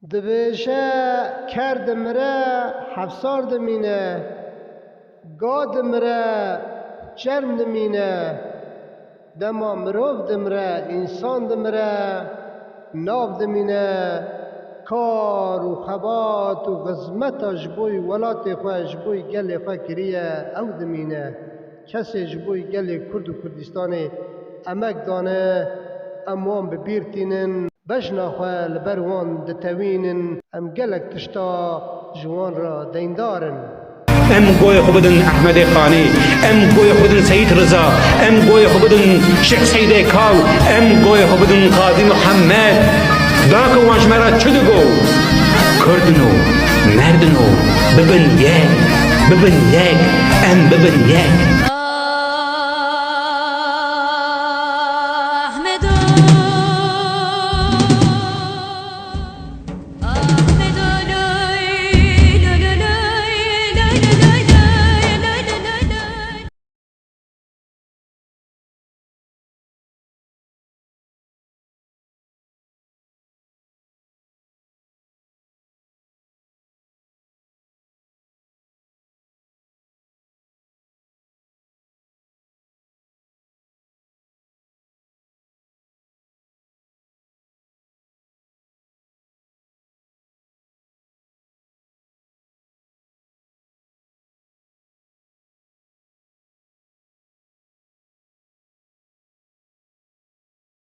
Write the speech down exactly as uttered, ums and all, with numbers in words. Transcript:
Dibêje, ker dimire, hefsar dimîne, ga dimire, çerm dimîne. Dema mirov dimire, însan dimire, nav dimîne. Kar û xebat û xizmeta ji bo welatê xwe, ji bo gelê xwe kiriye, ew dimîne. Kesê ji bo gelê Kurd û Kurdistanê emek dane, em wan bi bîr tînin. Bejna xwe li ber wan ditewînin, em gelek tişta ji wan re deyndar in. Em goyê xwe bidin Ehmedê Xanî, em goyê xwe bidin Seyîd Riza, em goyê xwe bidin Şêx Seydê Kal, em goyê xwe bidin Qazî Mihemed. Dake wan ji me re çi digo? Kurdin û merdin û bibin yek, bibin yek, em bibin yek.